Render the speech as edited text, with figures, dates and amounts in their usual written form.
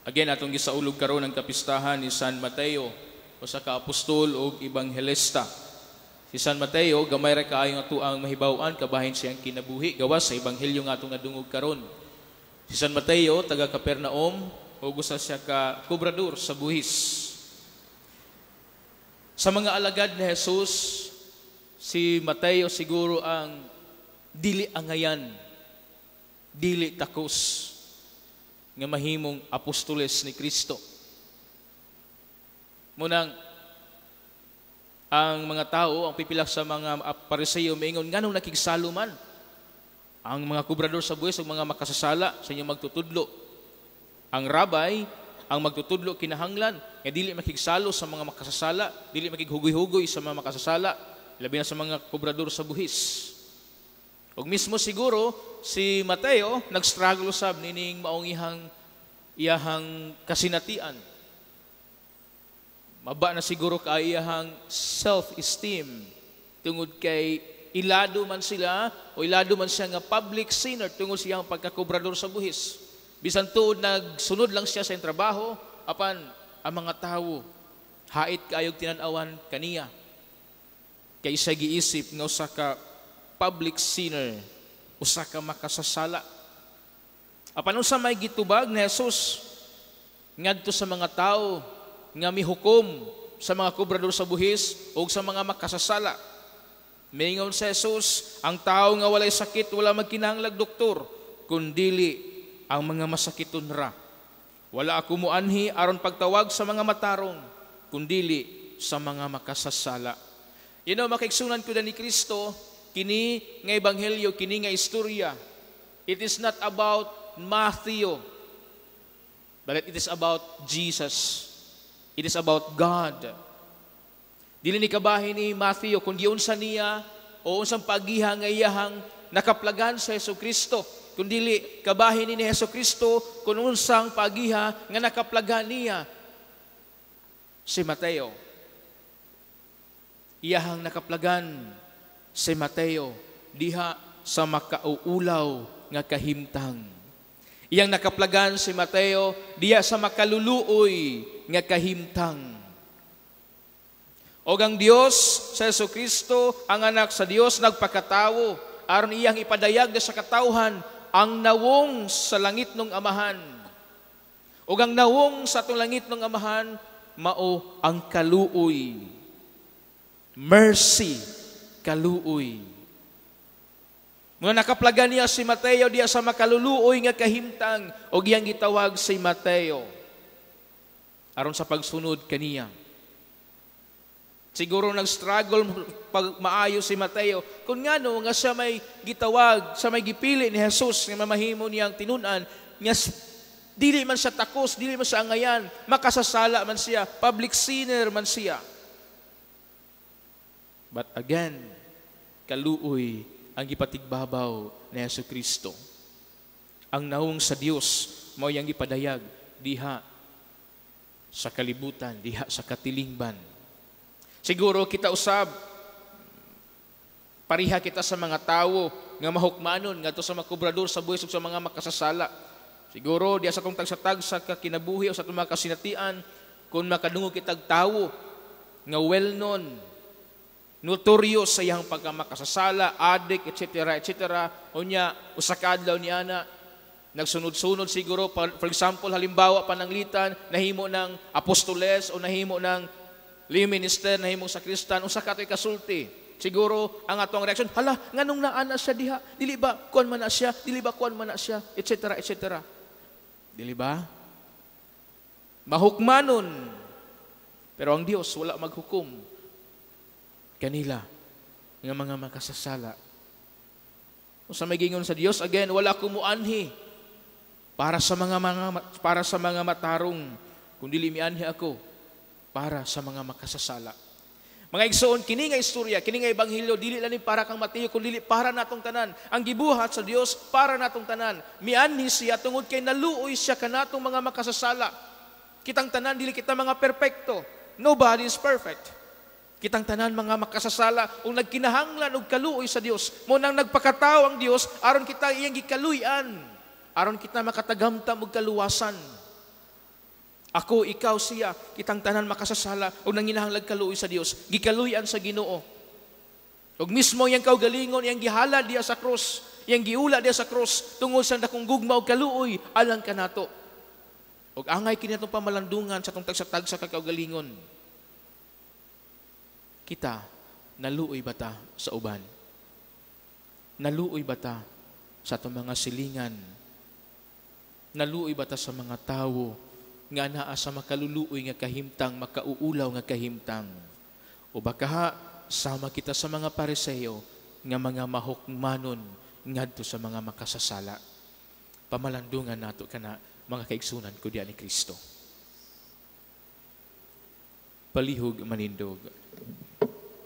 Again, atong gisaulog karon ang kapistahan ni San Mateo, usa ka apostol ug ebanghelista. Si San Mateo, gamay ra kaayo nga atoang mahibaw-an kabahin sa iyang kinabuhi gawas sa ebanghelyo nga atong nadungog karon. Si San Mateo, taga Capernaum, ug usa siya ka kobrador sa buhis. Sa mga alagad ni Jesus, si Mateo siguro ang dili angayan, dili takos nga mahimong apostoles ni Kristo. Munang ang mga tao, ang pipila sa mga Pariseo maingon, "Nganong nakigsalo man ang mga kobrador sa buwis ug mga makasasala sa inyong magtutudlo? Ang rabbi, ang magtutudlo, kinahanglan nga dili makigsalo sa mga makasasala, dili makighugoy-hugoy sa mga makasasala, labi na sa mga kobrador sa buhis." Ug mismo siguro si Mateo nag-struggle sab nining maong iyahang iyahang kasinatian. Maba na siguro kay iyahang self-esteem tungod kay ilado man sila o ilado man siya nga public sinner tungod siyang pagkakobrador sa buhis. Bisan tuod nagsunod lang siya sa iyang trabaho, apan ang mga tawo hait kaayog tinan-awan kaniya. Kay siya giisip nga usa ka public sinner, usa ka makasasala. Apan unsa may gitubag ni Jesus ngadto sa mga tawo nga mihukom sa mga kobrador sa buhis o sa mga makasasala? Mingon sa Jesus, "Ang tao nga walay sakit wala magkinahanglag doktor, kundili ang mga masakiton ra. Wala ako muanhi aron pagtawag sa mga matarong, kundili sa mga makasasala." Makaigsunan ko na ni Kristo, kini nga ebanghelyo, kini nga istorya, it is not about Matthew, but it is about Jesus. It is about God. Dili ni kabahin ni Matthew kung giunsa niya o unsang pagiha nga iyahang nakaplagan sa Hesus Kristo, kundili kabahin ni Hesus Kristo kung unsang pagiha nga nakaplagan niya si Mateo. Iyahang nakaplagan si Mateo diha sa makauulaw nga kahimtang. Iyang nakaplagan si Mateo diha sa makaluluoy nga kahimtang. Og ang Dios sa Hesus Kristo, ang anak sa Dios, nagpakatawo aron iyang ipadayag sa katawhan ang nawong sa langit ng Amahan. Og ang nawong sa atong langit ng Amahan mao ang kaluoy. Mercy, kaluoy. Mga nakaplagan niya si Mateo diya sa makaluluoy nga kahimtang og iyang gitawag si Mateo aron sa pagsunod kaniya. Siguro nag-struggle pag maayo si Mateo kung ngano nga siya may gitawag, siya may gipili ni Jesus nga mamahimo niyang tinun-an nga dili man siya takos, dili man siya angayan, makasasala man siya, public sinner man siya. But again, kaluoy ang gipatigbabaw ni Hesus Kristo. Ang nawong sa Dios mao iyang gipadayag diha sa kalibutan, diha sa katilingban. Siguro kita usab, pariha kita sa mga tawo nga mahukmanon ngadto sa mga kobrador sa buhis ug sa mga makasasala. Siguro diha sa atong tagsa-tagsa ka kinabuhi o sa atong mga kasinatian, kung makadungog kitag tawo nga well known, notorious sa iyang pagkamakasasala, addict, etc., etc. Unya, usa ka adlaw ni ana, nagsunod-sunod siguro, for example, halimbawa pananglitan, nahimo ng apostoles o nahimo ng lay minister, nahimong sakristan, usa ka to'y kasulti. Siguro, ang atong reaction, "Hala, nganong naana siya diha? Dili ba, kuan man na siya? Dili ba, kuan man na siya?" Etc., etc. Dili ba? Mahukmanon. Pero ang Dios wala maghukom kanila nga mga makasasala. Sa may gingon sa Dios again, "Wala ko muanhi para sa mga matarong, kundi mianhi ako para sa mga makasasala." Mga igsoon, kini nga istorya, kini nga ebanghelyo dili lang ni para kang Mateo, kundi para natong tanan. Ang gibuhat sa Dios para natong tanan. Mianhi siya tungod kay naluoy siya kanatong mga makasasala. Kitang tanan, dili kita mga perpekto. Nobody is perfect. Kitang tanan mga makasasala ug nagkinahanglan og kaluoy sa Dios. Mo nang nagpakatao ang Dios aron kita iyang gikaluy-an, aron kita makatagamtam og kaluwasan. Ako, ikaw, siya, kitang tanan makasasala o nanginahanglag kaluoy sa Dios. Gikaluyan sa Ginoo. Ug mismo iyang kaugalingon, iyang gihalad diya sa krus, iyang giula diya sa krus tungod sa dakong gugma ug kaluoy alang kanato. Ug angay kini atong pamalandungan sa atong tagsa-tagsa ka kaugalingon. Kita, naluoy ba ta sa uban? Naluoy ba ta sa atong mga silingan? Naluoy ba ta sa mga tawo nga naa sa makaluluoy nga kahimtang, makauulaw nga kahimtang? O baka ha, sama kita sa mga Pariseo nga mga mahukmanon ngadto sa mga makasasala. Pamalandungan nato kana, mga kaigsunan ko diya ni Kristo. Palihog manindog.